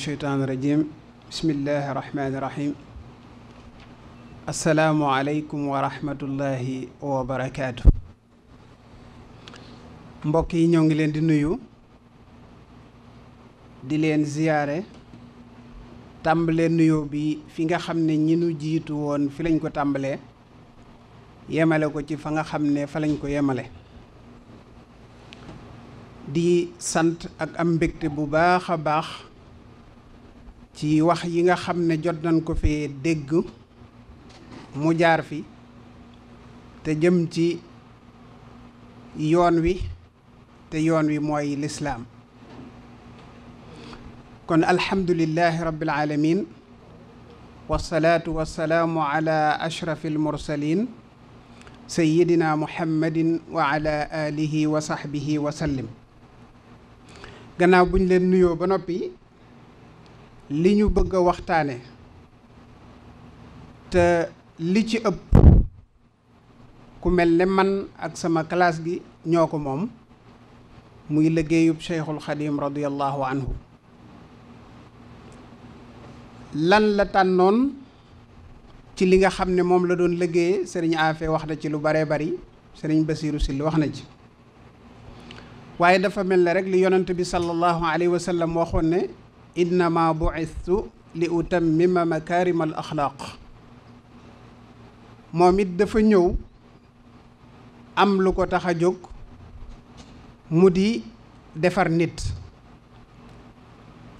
الشيطان الرجيم بسم الله الرحمن الرحيم السلام عليكم ورحمة الله وبركاته mbokk yi ñoo ngi leen di nuyu di leen ziyaare tàmbalee nuyoo bi fi nga xam ne ñi nu jiitu woon fi lañ ko tàmbalee yemale ko ci fa nga xam ne fa lañ ko yemale di sant ak am mbégte bu baax a baax ci wax yi nga xam ne jot nañ ko fee dégg mu jaar fi te jëm ci yoon wi te yoon wi mooy lislaam kon alhamdulillahi rabbil alamin wassalaatu wassalaamu ala ashrafil mursalin sayyidina muhammadin wa ala alihi wa sahbihi wa sallim gannaaw buñ leen nuyoo ba noppi li ñu bëgg a waxtaane te li ci ëpp ku mel ne man ak sama classe gi ñoo ko moom muy liggéeyub Cheikhul Xadim radiyallahu anhu lan la tànnoon ci li nga xam ne moom la doon liggéeye sëriñ Afe wax na ci lu baree bari sëriñ Basiiru Sill wax na ci waaye dafa mel ne rek li yonent bi sallallahu alayhi wa sallam waxoon ne innama bu'istu li utammima makaarimal axlaaq moom it dafa ñëw am lu ko tax a jóg mu di defar nit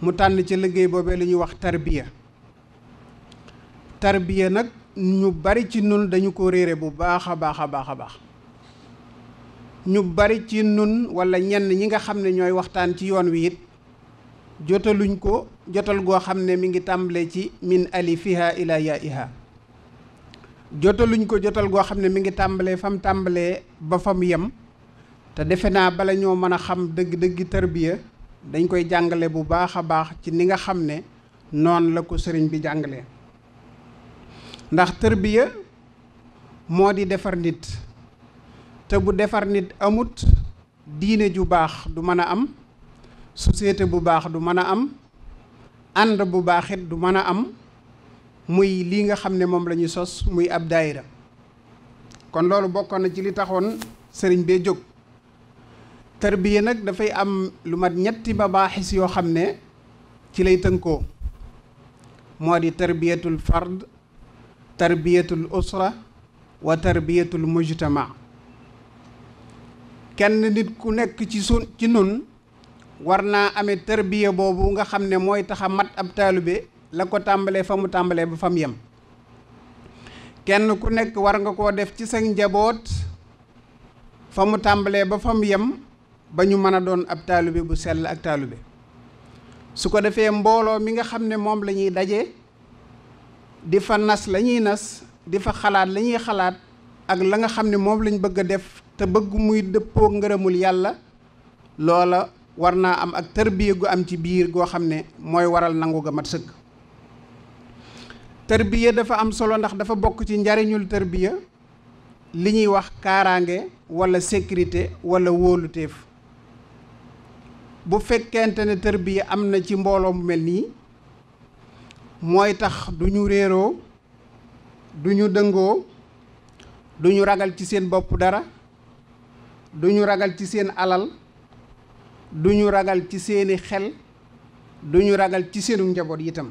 mu tànn ci liggéey boobee lu ñuy wax tarbiya nag ñu bari ci nun dañu ko réere bu baax a baax a baax a baax ñu bari ci nun walla ñenn ñi nga xam ne ñooy waxtaan ci yoon wi it jotaluñ ko jotal goo xam ne mi ngi tàmbalee ci min alifiha ila yaiha jotaluñ ko jotal goo xam ne mi ngi tàmbalee fam tàmbalee ba fam yem te defe naa bala ñoo mën a xam dëgg-dëgg tarbiya dañ koy jàngale bu baax a baax ci ni nga xam ne noonu la ko sëriñ bi jàngalee ndax tarbiya moo di defar nit te bu defar nit amut diine ju baax du mën a am société bu baax du mën a am ànd bu baax it du mën a am muy lii nga xam ne moom la ñu sos muy ab daayira kon loolu bokkoon na ci li taxoon sëriñ bee jóg tarbiya nag dafay am lu mat ñetti mabaaxis yoo xam ne ci lay tënkoo moo di tarbiyatul fard tarbiyatul usra wa tarbiyatul mujtama kenn nit ku nekk ci nun war naa amee tarbiya boobu nga xam ne mooy tax a mat ab taalibe la ko tàmbalee fa mu tàmbalee ba fa mu yem kenn ku nekk war nga koo def ci sa njaboot fa mu tàmbalee ba fa mu yem ba ñu mën a doon ab taalibe bu sell ak taalibe su ko defee mbooloo mi nga xam ne moom la ñuy daje di fa nas la ñuy nas di fa xalaat la ñuy xalaat ak la nga xam ne moom lañ bëgg a def te bëgg muy dëppoo ngërëmul yàlla loola war naa am ak tarbiya gu am ci biir goo xam ne mooy waral nangu ga mat sëkk tarbiya dafa am solo ndax dafa bokk ci njariñul tarbiya li ñuy wax kaaraange walla sécurité walla wóoluteef bu fekkente ne tarbiya am na ci mbooloo mu mel nii mooy tax du ñu réeroo du ñu dëngoo du ñu ragal ci seen bopp dara du ñu ragal ci seen alal du ñu ragal ci seeni xel du ñu ragal ci seenu njaboot itam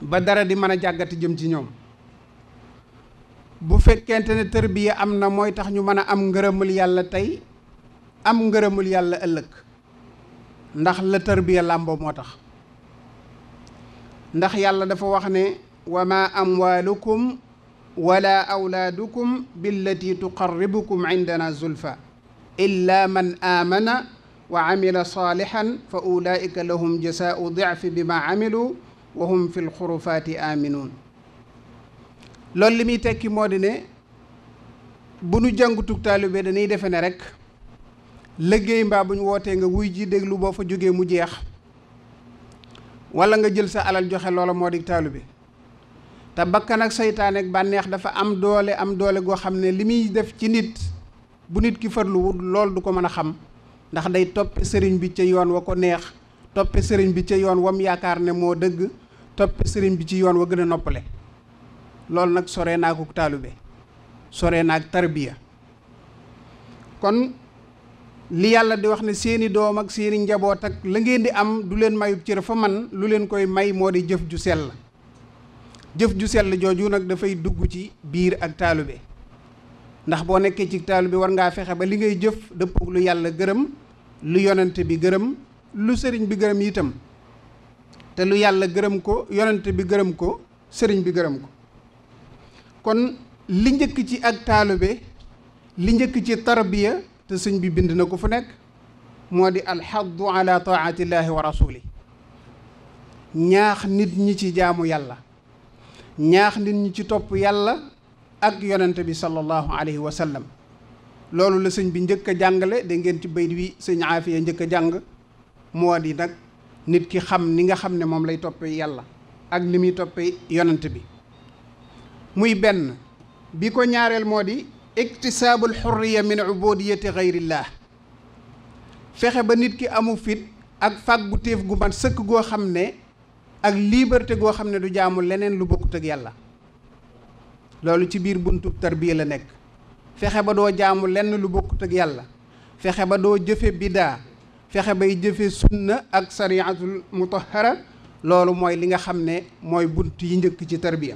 ba dara di mën a jàggati jëm ci ñoom bu fekkente ne tarbiya am na mooy tax ñu mën a am ngërëmul yàlla tey am ngërëmul yàlla ëllëg ndax la tarbiya làmboo moo tax ndax yàlla dafa wax ne wa ma amwaalukum wala awlaadukum billati tuqarribukum indana zulfa illa man aamana wa amila saalihan fa ulaika lahum jasaau difi bima amilu wa hum fi lxurufaati aminuun loolu li muy tekki moo di ne bu nu jàngutug taalibe dañuy defe ne rek liggéey mbaa bu ñu wootee nga wuy ji déglu boo fa jógee mu jeex wala nga jël sa alal joxe loola moo di taalibe te bakkan ak seytaane ak bànneex dafa am doole goo xam ne li muy def ci nit bu nit ki farluwul lool du ko mën a xam ndax day toppe sëriñ bi ca yoon wa ko neex toppe sëriñ bi ca yoon wam yaakaar ne moo dëgg, toppe sëriñ bi ci yoon wa gën a noppale. loolu nag sore naa ko taalube, sore naa ak tarbiya. kon li yàlla di wax ne seeni doom ak seeni njaboot ak la ngeen di am du leen mayub cër fa man, lu leen koy may moo di jëf ju sell. jëf ju sell jooju nag dafay dugg ci biir ak taalube, ndax boo nekkee ci taalube war ngaa fexe ba li ngay jëf dëppoo lu yàlla gërëm, lu yonent bi gërëm, lu sëriñ bi gërëm itam. te lu yàlla gërëm ko, yonent bi gërëm ko, sëriñ bi gërëm ko. kon li njëkk ci ak taalube, li njëkk ci tarbiya te sëñ bi bind na ko fu nekk, moo di alxaddu ala taatillahi wa rasuli. ñaax nit ñi ci jaamu yàlla, ñaax nit ñi ci topp yàlla ak yonent bi sallallahu alayhi wa sallam. loolu la sëñ bi njëkk a jàngale, da ngeen ci bayt wi sëñ Aafiya njëkk a jàng, moo di nag nit ki xam ni nga xam ne moom lay toppe yàlla ak ni muy toppe yonent bi. muy benn bi ko ñaareel moo di iktisaabul xurriya min ubudiyati gayrillah. fexe ba nit ki amu fit ak fàggu téef gu mat sëkk goo xam ne ak liberté goo xam ne du jaamu leneen lu bokkut ak yàlla. loolu ci biir buntu tarbiya la nekk. fexe ba doo jaamu lenn lu bokkut ak yàlla, fexe ba doo jëfe bidaa, fexe bay jëfe sunna ak sariatul mutahara. loolu mooy li nga xam ne mooy bunt yi njëkk ci tarbiya.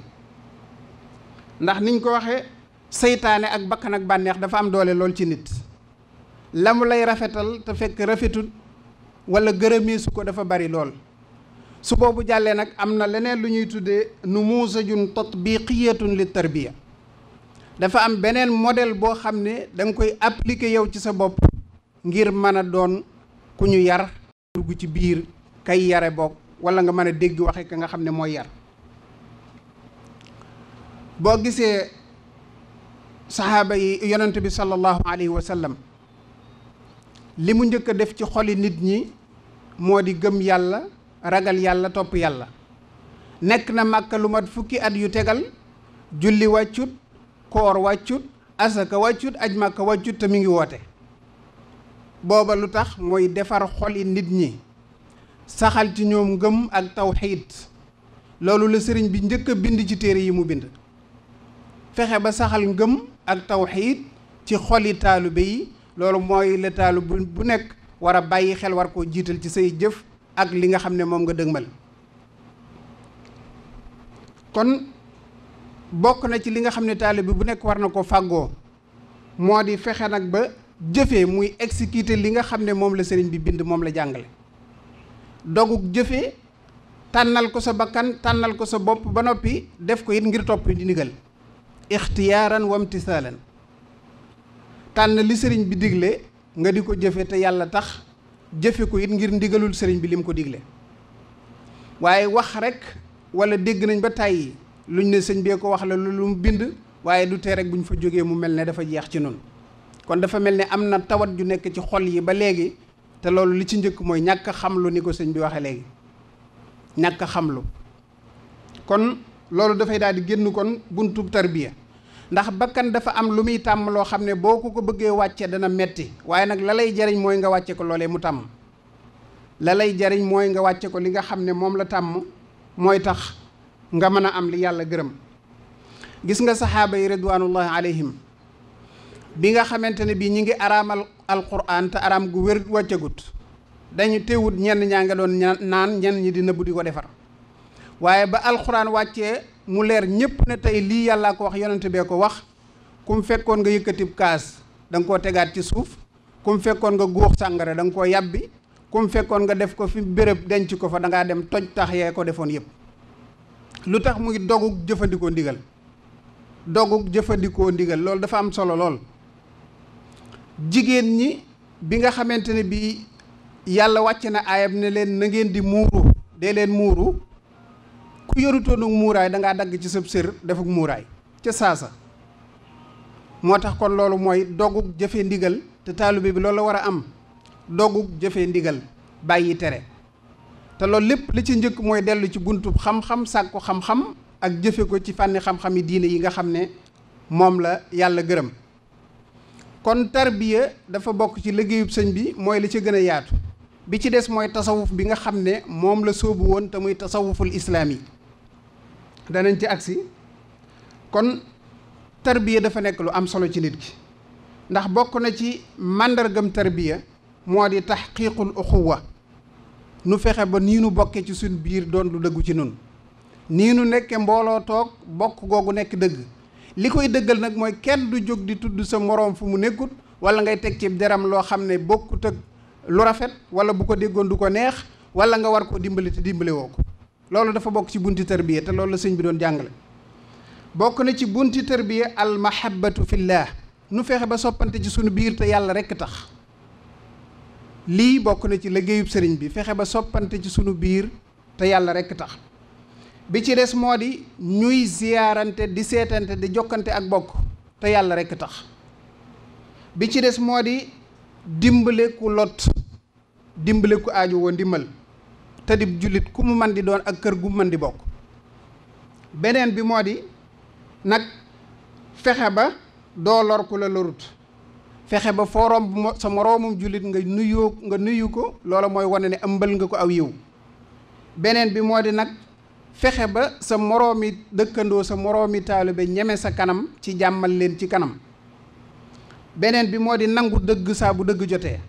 ndax niñ ko waxee, seytaane ak bakkan ak bànneex dafa am doole lool ci nit. la mu lay rafetal te fekk rafetul wala gërëmeesu ko dafa bari lool. su boobu jàllee nag am na leneen lu ñuy tuddee numuusajun tatbiqiyatun li tarbiya. dafa am beneen modèle boo xam ne da nga koy appliquer yow ci sa bopp ngir mën a doon ku ñu yar, dugg ci biir kay yare boog, wala nga mën a dégg waxe ka nga xam ne mooy yar. boo gisee saxaaba yi yonent bi sallallahu alayhi wa sallam, li mu njëkk a def ci xoli nit ñi moo di gëm yàlla, ragal yàlla, topp yàlla. nekk na Màkka lu mat fukki at yu tegal, julli wàccut, koor wàccut, asaka wàccut, aj Màkka wàccut, te mi ngi woote. booba lu tax mooy defar xoli nit ñi, saxal ci ñoom ngëm ak tawxiid. loolu la sëriñ bi njëkk a bind ci téere yi mu bind. fexe ba saxal ngëm ak tawxiid ci xoli taalibe yi. loolu mooy la taalibe bu nekk war a bàyyi xel, war koo jiital ci say jëf ak li nga xam ne moom nga dëgmal. kon bokk na ci li nga xam ne taalibe bu nekk war na ko fàggoo, moo di fexe nag ba jëfee, muy exécuter li nga xam ne moom la sëriñ bi bind, moom la jàngale. dogug jëfee, tànnal ko sa bakkan, tànnal ko sa bopp, ba noppi def ko it ngir topp di ndigal. ixtiyaaran wa imtisaalan. tànn li sëriñ bi digle nga di ko jëfe te yàlla tax, jëfe ko it ngir ndigalul sëriñ bi lim ko digle. waaye wax rek wala dégg nañ ba tàyyi luñ ne sëñ bee ko wax la lu mu bind, waaye du tee rek buñ fa jógee mu mel ne dafa jeex ci noonu. kon dafa mel ne am na tawat ju nekk ci xol yi ba léegi, te loolu li ci njëkk mooy ñàkk a xamlu, ni ko sëñ bi waxee léegi, ñàkk a xamlu. kon loolu dafay daal di génn kon buntu tarbiya. ndax bakkan dafa am lu muy tàmm loo xam ne boo ko bëggee wàcce dana metti, waaye nag la lay jariñ mooy nga wàcce ko loolee mu tàmm. la lay jariñ mooy nga wàcce ko li nga xam ne moom la tàmm, mooy tax nga mën a am li yàlla gërëm. gis nga saxaaba yi ridwanullahi alayhim, bi nga xamante ne bii ñi ngi araamal alquran te araam gu wér wàccagut, dañu teewut ñenn ñaa nga doon naan, ñenn ñi di nëbbu di ko defar. waaye ba alquran wàccee mu leer ñëpp ne tey lii yàllaa ko wax, yonent bee ko wax, ku mu fekkoon nga yëkkatib kaas da nga koo tegaat ci suuf, ku mu fekkoon nga góox sàngara da nga koo yàbbi, ku mu fekkoon nga def ko fi béréb denc ko fa da ngaa dem toj tax yee ko defoon yëpp. lu tax muy dogug jëfandikoo ndigal, dogug jëfandikoo ndigal, loolu dafa am solo lool. jigéen ñi bi nga xamante ne bii yàlla wàcce na aayam ne leen na ngeen di muuru, dee leen muuru, ku yorutoonug muuraay dangaa dagg ci sab sër defuk muuraay ca saasa. moo tax kon loolu mooy dogug jëfe ndigal, te taalibe bi loolu la war a am, dogug jëfe ndigal, bàyyi tere. te loolu lépp li ci njëkk mooy dellu ci buntub xam-xam, sàkku xam-xam ak jëfe ko ci fànni xam-xam yi diine yi nga xam ne moom la yàlla gërëm. kon tarbiya dafa bokk ci liggéeyub sëñ bi, mooy li ci gën a yaatu. bi ci des mooy tasawuf bi nga xam ne moom la sóobu woon te muy tasawuful islaam yi danañ ci agsi. kon tarbiya dafa nekk lu am solo ci nit ki ndax bokk na ci màndargam tarbiya moo di taxqiiqul uxuwa nu fexe ba nii nu bokke ci suñ biir doon lu dëggu ci nun nii nu nekke mbooloo toog bokk googu nekk dëgg li koy dëggal nag mooy kenn du jóg di tudd sa moroom fu mu nekkut wala ngay teg ci deram loo xam ne bokkut ak lu rafet wala bu ko déggoon du ko neex wala nga war koo dimbali te dimbale woo ko loolu dafa bokk ci bunti tarbiya te loolu la sëñ bi doon jàngale. bokk na ci bunti tarbiya al mahabbatu fillah nu fexe ba soppante ci sunu biir te yàlla rekk tax lii bokk na ci liggéeyub sëriñ bi fexe ba soppante ci sunu biir te yàlla rekk tax bi ci des moo di ñuy ziyaarante di seetante di jokkante ak bokk te yàlla rekk tax bi ci des moo di dimbale ku lot dimbale ku aaju woo ndimbal te di jullit ku mu man di doon ak kër gu man di bokk beneen bi moo di nag fexe ba doo lor ku la lorut fexe ba foo romb sa moroomum jullit nga nuyu ko loola mooy wane ne ëmbal nga ko aw yiw beneen bi moo di nag fexe ba sa moroomi dëkkandoo sa moroomi taalibe ñeme sa kanam ci jàmmal leen ci kanam beneen bi moo di nangu dëgg saa bu dëgg jotee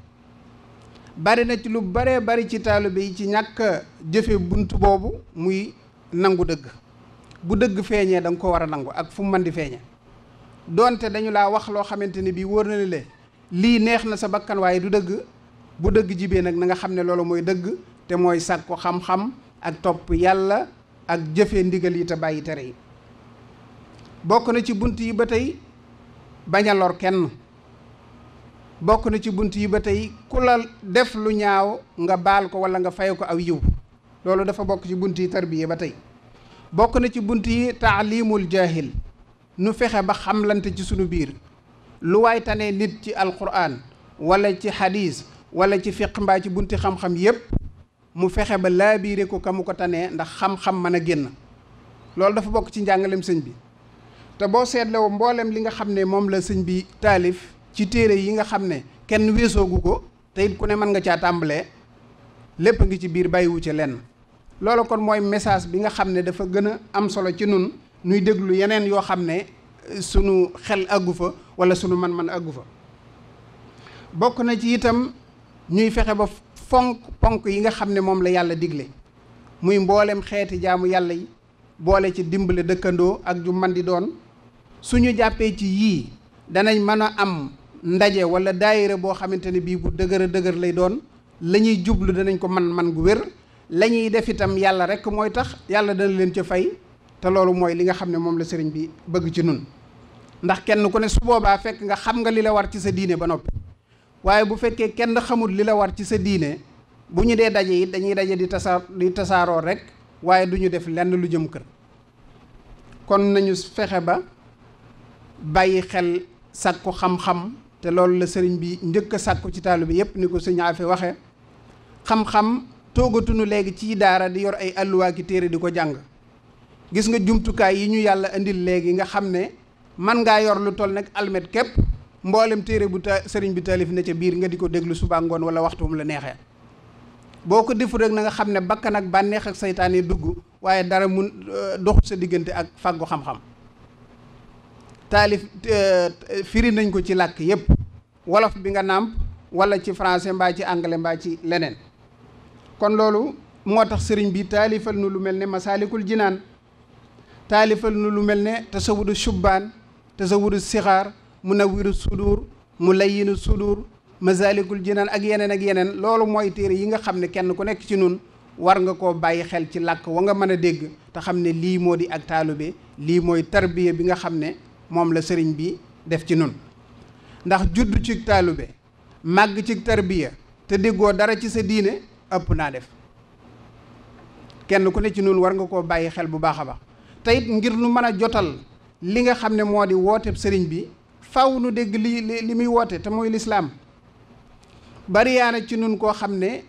bari na ci lu baree bari ci taalibe yi ci ñàkk jëfe bunt boobu muy nangu dëgg bu dëgg feeñee da nga ko war a nangu ak fu mu mën di feeñe doonte dañu laa wax loo xamante ni bii wóor na le lii neex na sa bakkan waaye du dëgg bu dëgg jibee nag na nga xam ne loolu mooy dëgg te mooy sàkku xam-xam ak topp yàlla ak jëfe ndigal yi te bàyyi tere yi bokk na ci bunt yi ba tey bañ a lor kenn bokk na ci bunt yi ba tey ku la def lu ñaaw nga baal ko wala nga fay ko aw yiw loolu dafa bokk ci bunt yi tarbiya ba tey bokk na ci bunt yi taalimul jaahil nu fexe ba xamlante ci sunu biir lu waay tane nit ci alquran wala ci hadis wala ci fiq mbaa ci bunti xam-xam yépp mu fexe ba laabiire ko ka mu ko tanee ndax xam-xam mën a génn loolu dafa bokk ci njàngalem sëñ bi te boo seetloo mboolem li nga xam ne moom la sëñ bi taalif ci téere yi nga xam ne kenn weesoogu ko te it ku ne mën nga caa tàmbalee lépp ngi ci biir bàyyiwu ci lenn loolu kon mooy message bi nga xam ne dafa gën a am solo ci nun nuy déglu yeneen yoo xam ne sunu xel àggu fa wala sunu man-man àggu fa bokk na ci itam ñuy fexe ba ponk yi nga xam ne moom la yàlla digle muy mboolem xeeti jaamu yàlla yi boole ci dimbale dëkkandoo ak ju man di doon suñu jàppee ci yii danañ mën a am ndaje wala daayira boo xamante ne bii bu dëgër a dëgër lay doon la ñuy jublu danañ ko man gu wér la ñuy def itam yàlla rek mooy tax yàlla dana leen ca fay te loolu mooy li nga xam ne moom la sëriñ bi bëgg ci nun ndax kenn ku ne su boobaa fekk nga xam nga li la war ci sa diine ba noppi waaye bu fekkee kenn xamul li la war ci sa diine bu ñu dee daje it dañuy daje di tasaaroo rek waaye du ñu def lenn lu jëm kër kon nañu fexe ba bàyyi xel sàkku xam-xam te loolu la sëriñ bi njëkk a sàkku ci taalibe bi yépp ni ko sëñ Afe waxe xam-xam toogatunu léegi ci daara di yor ay alluwaa ki téere di ko jàng gis nga jumtukaay yi ñu yàlla indil léegi nga xam ne man ngaa yor lu toll nag almet képp mboolem téere bu sëriñ bi taalif na ca biir nga di ko déglu suba ngoon wala waxtu mu la neexee boo ko defu rek na nga xam ne bakkan ak bànneex ak saytaan yi dugg waaye dara mun doxu sa diggante ak fàggu xam-xam taalif firi nañ ko ci làkk yépp wolof bi nga nàmp wala ci français mbaa ci anglais mbaa ci leneen kon loolu moo tax sëriñ bi taalifal nu lu mel ne masaalikul jinaan taalifal nu lu mel ne tasawudu shubbaan tasawudu sixaar munawwiru sudur mulayyinu sudur masaalikul jinaan ak yeneen loolu mooy téere yi nga xam ne kenn ku nekk ci nun war nga koo bàyyi xel ci làkk wa nga mën a dégg te xam ne lii moo di ak taalibe lii mooy tarbiya bi nga xam ne moom la sëriñ bi def ci nun ndax judd ci taalibe màgg ci tarbiya te déggoo dara ci sa diine ëpp naa def kenn ku ne ci nun war nga koo bàyyi xel bu baax a baax te it ngir nu mën a jotal li nga xam ne moo di woote sëriñ bi faw nu dégg li muy woote te mooy lislaam bari yaana ci nun koo xam ne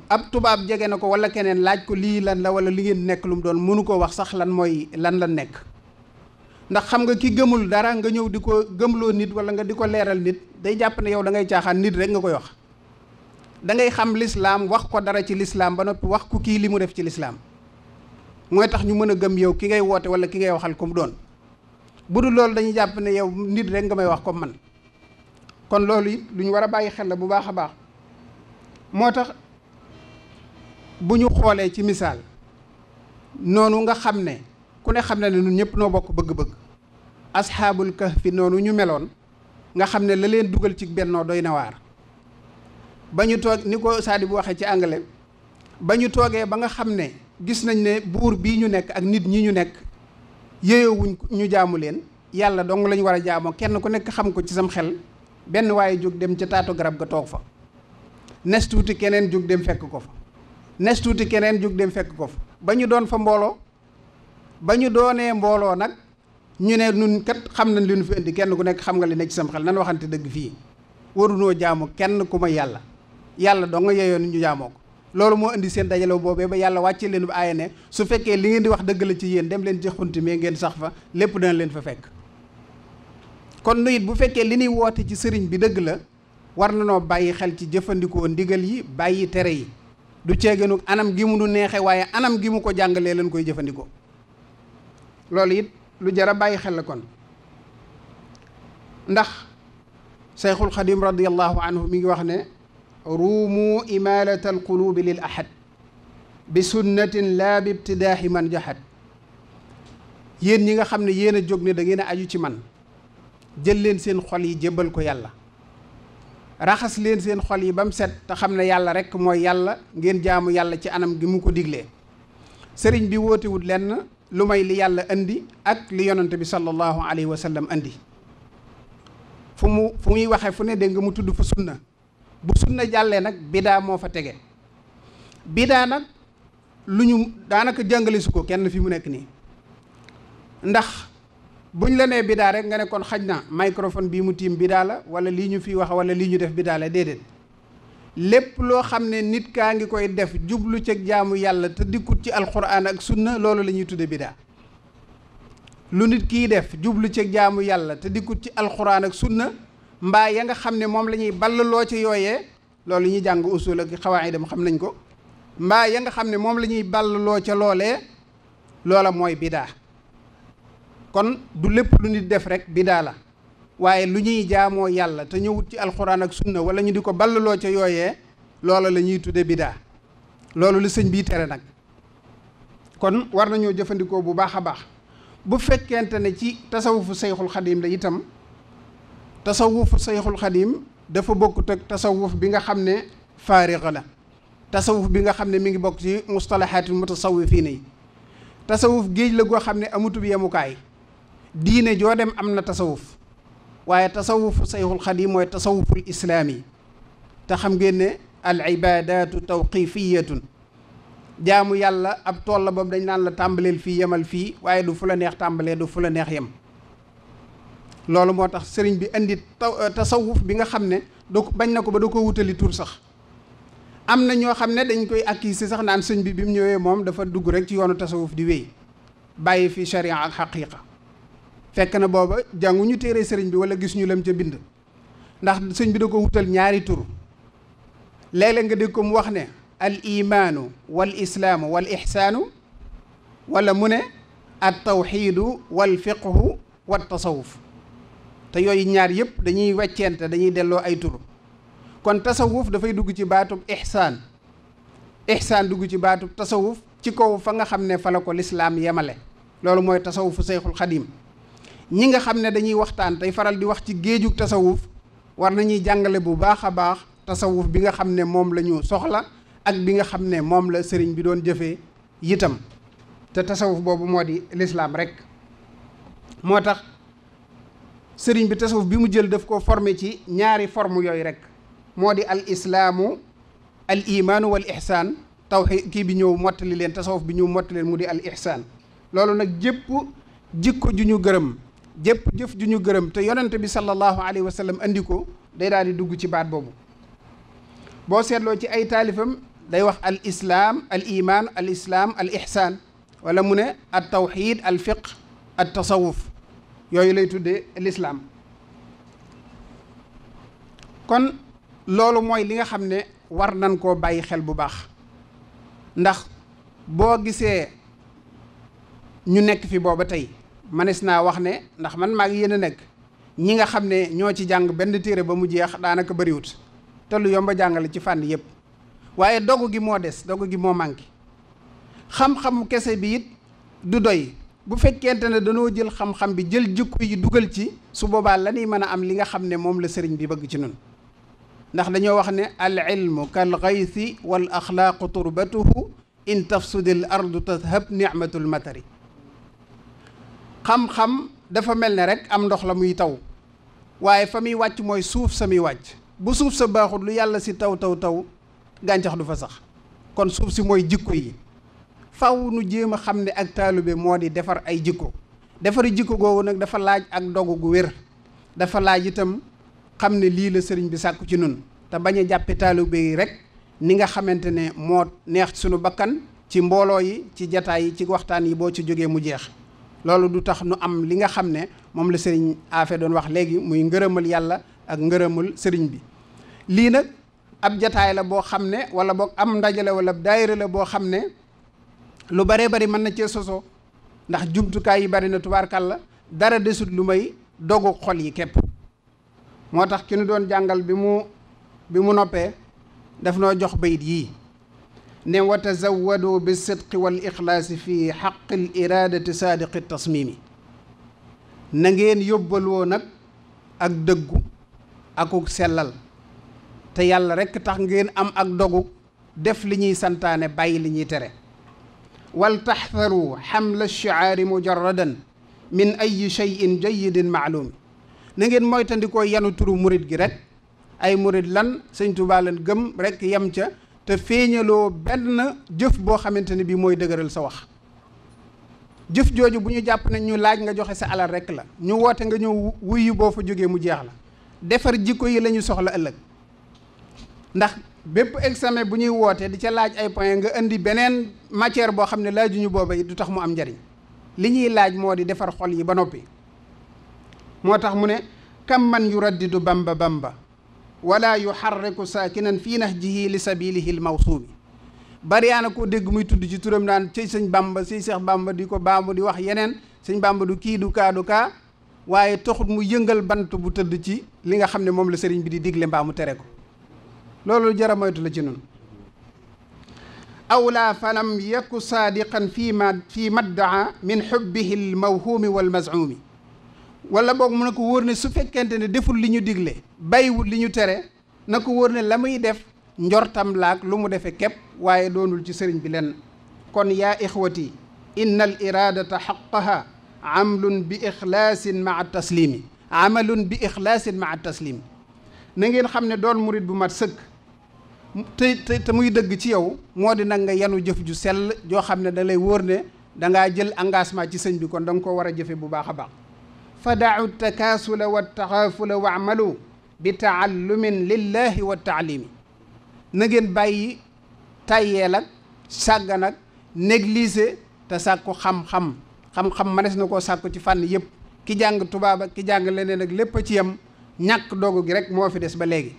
ab tubaab jege na ko wala keneen laaj ko lii lan la wala li ngeen nekk lu mu doon mënu koo wax sax lan mooy lan la nekk ndax xam nga ki gëmul dara nga ñëw di ko gëmloo nit wala nga di ko leeral nit day jàpp ne yow da ngay caaxaan nit rek nga koy wax da ngay xam lislaam wax ko dara ci lislaam ba noppi wax ku kii li mu def ci lislaam mooy tax ñu mën a gëm yow ki ngay woote wala ki ngay waxal ku mu doon. bu dul loolu dañuy jàpp ne yow nit rek nga may wax comme man. kon loolu it lu ñu war a bàyyi xel la bu baax a baax moo tax bu ñu xoolee ci misaal noonu nga xam ne ku ne xam ne ñun ñëpp noo bokk bëgg-bëgg asxaabul kahfi noonu ñu meloon nga xam ne la leen dugal ci bennoo doy na waar ba ñu toog ni ko Saadi bu waxee ci anglais ba ñu toogee ba nga xam ne gis nañ ne buur bii ñu nekk ak nit ñi ñu nekk yéyowuñ ñu jaamu leen yàlla dong lañu war a jaamoo kenn ku nekk xam ko ci sam xel benn waaye jóg dem ca taatu garab ga toog fa nes tuuti keneen jóg dem fekk ko fa nes tuuti keneen jóg dem fekk ko fa ba ñu doon fa mbooloo ba ñu doonee mbooloo nag ñu ne nun kat xam nañ li ñu fi indi kenn ku nekk xam nga li nekk ci sam xel nan waxante dëgg fii warunoo jaamu kenn ku may yàlla yàlla dong nga yeyoon ñu jaamoo ko loolu moo indi seen dajale boobee ba yàlla wàcce leen bu aaya ne su fekkee li ngeen di wax dëgg la ci yéen dem leen ci xunti mais ngeen sax fa lépp dana leen fa fekk kon nu it bu fekkee li ñuy woote ci sëriñ bi dëgg la war na noo bàyyi xel ci jëfandikoo ndigal yi bàyyi tere yi du ceegenu anam gi mu nu neexe waaye anam gi mu ko jàngalee leen koy jëfandikoo loolu it lu jar a bàyyi xel la kon ndax Seyxul Xadim radiyallahu anhu mi ngi wax ne ruumu imalata alqulubi lil ahad bi sunnatin laa bi ibtidaahi man jaxat yéen ñi nga xam ne yéen a jóg ne da ngeen a aju ci man jël leen seen xol yi jébbal ko yàlla raxas leen seen xol yi ba mu set te xam ne yàlla rek mooy yàlla ngeen jaamu yàlla ci anam gi mu ko diglee sëriñ bi wootewut lenn lu may li yàlla indi ak li yonante bi sallallahu alayhi wa sallam indi fu muy waxee fu ne dégg nga mu tudd fa sunna bu sunna jàllee nag bidaa moo fa tege bidaa nag lu ñu daanaka jàngale su ko kenn fi mu nekk nii ndax buñ la nee bidaa rek nga ne kon xaj na microphone bii mu tiim bidaa la wala lii ñu fi wax wala lii ñu def bidaa la déedéet lépp loo xam ne nit kaa ngi koy def jublu ci jaamu yàlla te dikkut ci alxuraan ak sunna loolu la ñuy tudde bidaa lu nit kii def jublu ci jaamu yàlla te dikkut ci alxuraan ak sunna mbaa ya nga xam ne moom la ñuy ballaloo ci yooyee loolu ñuy jàng usul ak xawaayidam xam nañ ko mbaa ya nga xam ne moom la ñuy ballaloo ca loolee loola mooy bidaa kon du lépp lu nit def rek bidaa la waaye lu ñuy jaamoo yàlla te ñëwut ci alxuraan ak sunna wala ñu di ko ballaloo ca yooyee loola la ñuy tudde bidaa loolu la sëñ bii tere nag kon war nañoo jëfandikoo bu baax a baax bu fekkente ne ci tasawufu sayxul xadim la itam tasawufu sayxul xadim dafa bokkut ak tasawuf bi nga xam ne faariga la tasawuf bi nga xam ne mi ngi bokk ci mustalahaatul mutasawifiin yi tasawuf géej la goo xam ne amutub yemukaay diine joo dem am na tasawuf waaye tasawufu sayxul xadim mooy tasawuful islaami te xam ngeen ne al ibadatu tawqifiyatun jaamu yàlla ab tool la boobu dañ naan la tàmbaleel fii yemal fii waaye du fu la neex tàmbalee du fu la neex yem loolu moo tax sëriñ bi indi tasawuf bi nga xam ne du bañ na ko ba da ko wutali tur sax am na ñoo xam ne dañ koy acquis sax naan sëñ bi mu ñëwee moom dafa dugg rek ci yoonu tasawuf di wéy bàyyi fi sharia ak xaqiqa fekk na booba jànguñu téere sëriñ bi wala gis ñu lam ca bind ndax sëñ bi da ko wutal ñaari tur léeg-léeg nga dégg ko mu wax ne al imaanu wal islaamu wal ixsaanu wala mu ne at tawxiidu wal fiqhu wat tasawuf te yooyu ñaar yëpp dañuy weccente dañuy delloo ay tur kon tasawuf dafay dugg ci baatub ixsaan dugg ci baatub tasawuf ci kaw fa nga xam ne fa la ko lislaam yemale loolu mooy tasawufu sayxul xadim ñi nga xam ne dañuy waxtaan tey faral di wax ci géejug tasawuf war nañuy jàngale bu baax a baax tasawuf bi nga xam ne moom la ñu soxla ak bi nga xam ne moom la sëriñ bi doon jëfee yitam te tasawuf boobu moo di lislaam rek moo tax sëriñ bi tasawuf bi mu jël daf ko formé ci ñaari forme yooyu rek moo di al islaamu al imaanu wal ihsaan tawxiid kii bi ñëw mottali leen tasawuf bi ñëw mottali leen mu di al ihsaan loolu nag jépp jikko ju ñu gërëm jépp jëf ju ñu gërëm te yonente bi sallallahu alayhi wa sallam andi ko day daal di dugg ci baat boobu boo seetloo ci ay taalifam day wax al islaam al imaan al islaam al ihsaan wala mu ne at tawxiid al fiq at tasawuf yooyu lay tuddee lislaam kon loolu mooy li nga xam ne war nan koo bàyyi xel bu baax ndax boo gisee ñu nekk fi booba tey manes naa wax ne ndax man maa ngi yéen a nekk ñi nga xam ne ñoo ci jàng benn téere ba mu jeex daanaka bariwut te lu yomba jàngale ci fànn yépp waaye dogu gi moo des dogu gi moo manqué xam-xam kese bi it du doy bu fekkente ne dañoo jël xam-xam bi jël jikko yi dugal ci su boobaa la ñuy mën a am li nga xam ne moom la sëriñ bi bëgg ci nun ndax dañoo wax ne al ilmu kal gaythi wal axlaaqu turbatuhu in tafsudil ardu tadhab nicmatul matari xam-xam dafa mel ne rek am ndox la muy taw waaye fa muy wàcc mooy suuf sa muy wàcc bu suuf sa baaxul lu yàlla si taw gàncax du fa sax kon suuf si mooy jikko yi faw nu jéem a xam ne ak taalibe moo di defar ay jikko defari jikko googu nag dafa laaj ak dogu gu wér dafa laaj itam xam ne lii la sëriñ bi sàkku ci nun te bañ a jàppe taalibe yi rek ni nga xamante ne moo neex sunu bakkan ci mbooloo yi ci jataay yi ci waxtaan yi boo ci jógee mu jeex loolu du tax nu am li nga xam ne moom la sëriñ Afe doon wax léegi muy ngërëmal yàlla ak ngërëmal sëriñ bi lii nag ab jataay la boo xam ne wala boog am ndajale wala daayira la boo xam ne lu baree bari mën na cee sosoo ndax jumtukaay yi bari na tubaarkàlla dara desut lu may dogu xol yi képp moo tax ki nu doon jàngal bi mu noppee daf noo jox bayit yii ne wa tazawwadu bi sidqi wal ixlaasi fi xaqi l iradati saadiqi tasmimi na ngeen yóbbaloo nag ak dëggu akuk sellal te yàlla rekk tax ngeen am ak dogu def li ñuy santaane bàyyi li ñuy tere wal taxdaru xamla shiaari mujarradan min ayi cheyin jayidin maalumi na ngeen moytandikoo yanu turu murit gi rek ay murit lan sëñ Tuubaa leen gëm rek yem ca te feeñaloo benn jëf boo xamante ne bii mooy dëgëral sa wax jëf jooju bu ñu jàpp ne ñu laaj nga joxe sa alal rek la ñu woote nga ñëw wuyu boo fa jógee mu jeex la defar jikko yi la ñu soxla ëllëg ndax bépp examen bu ñuy wootee di ca laaj ay point nga indi beneen matière boo xam ne laajuñu booba it du tax mu am njariñ li ñuy laaj moo di defar xol yi ba noppi moo tax mu ne kam man yuraddidu bamba bamba wala yuharriku saakinan fii nahjihi li sabilihi l mawsuumi bariyaana koo dégg muy tudd ci turam naan ci sëñ bamba ci seex bamba di ko baamu di wax yeneen sëñ bamba du kii du kaa waaye taxut mu yëngal bant bu tëdd ci li nga xam ne moom la sëriñ bi di digle mbaa mu tere ko loolu jara moytu la ci nun awlaa falam yaku saadiqan fii maddaa min xubbihi l mawhuumi wal mazuumi wala boog mu ne ko wóor ne su fekkente ne deful li ñu digle bàyyiwul li ñu tere na ko wóor ne la muy def njortam laak lu mu defe képp waaye doonul ci sëriñ bi len kon yaa ixwati inna al iradata xaqaha amalun bi ixlaasin maa taslimi na ngeen xam ne doon murit bu mat sëkk te muy dëgg ci yow moo di nag nga yanu jëf ju sell joo xam ne da lay wóor ne dangaa jël engagement ci sëñ bi kon da nga ko war a jëfe bu baax a baax fa da'u takaasula wa taxaafula wa amalu bi taallumin lillahi wa taalimi na ngeen bàyyi tayyeel ak sàggan ak négliger te sàkku xam-xam manes na koo sàkku ci fànn yëpp ki jàng tubaab ak ki jàng leneen ak lépp a ci yem ñàkk dogu gi rek moo fi des ba léegi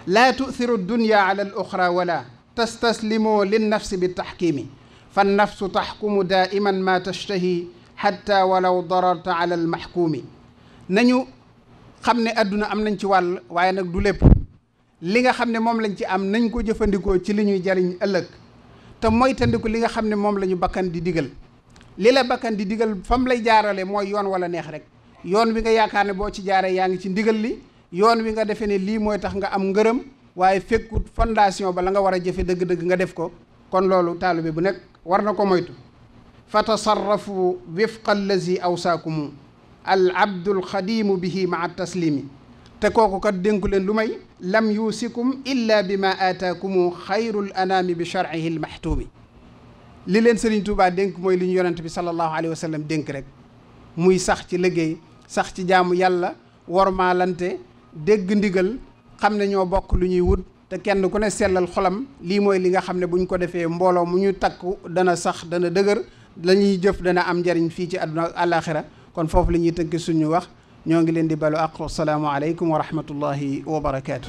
laa tu'thiru dunya ala al oxra wala tastaslimu lin nafsi bi taxkimi fa nafsu taxkumu daiman ma tashtahi xatta walaw dararta ala al maxkuumi nañu xam ne àdduna am nañ ci wàll waaye nag du lépp li nga xam ne moom lañ ci am nañ ko jëfandikoo ci li ñuy jariñ ëllëg te moytandiku li nga xam ne moom la ñu bakkan di digal li la bakkan di digal fam lay jaarale mooy yoon wala neex rek yoon wi nga yaakaar ne boo ci jaaree yaa ngi ci ndigal li yoon wi nga defee ne lii mooy tax nga am ngërëm waaye fekkut fondation ba la nga war a jëfe dëgg-dëgg nga def ko kon loolu taalibe bu nekk war na ko moytu fa tasarrafu wifqa allazi awsaakumu al abdul xadimu bihi maa taslimi te kooku kat dénku leen lu may lam yuusikum illa bi ma aataakumu xayrul anaami bi sharcihi l maxtuumi li leen Sëriñ Tuubaa dénk mooy li ñu yonent bi sallallahu alayhi wa sallam dénk rek muy sax ci liggéey sax ci jaamu yàlla wormaalante dégg ndigal xam ne ñoo bokk lu ñuy wut te kenn ku ne sellal xolam lii mooy li nga xam ne buñ ko defee mbooloo mu ñu takku dana sax dana dëgër la ñuy jëf dana am njariñ fii ci àdduna ak àllaaxira kon foofu la ñuy tënk suñu wax ñoo ngi leen di balu àq. Assalaamu aleykum wa rahmatullahi wa barakaatu.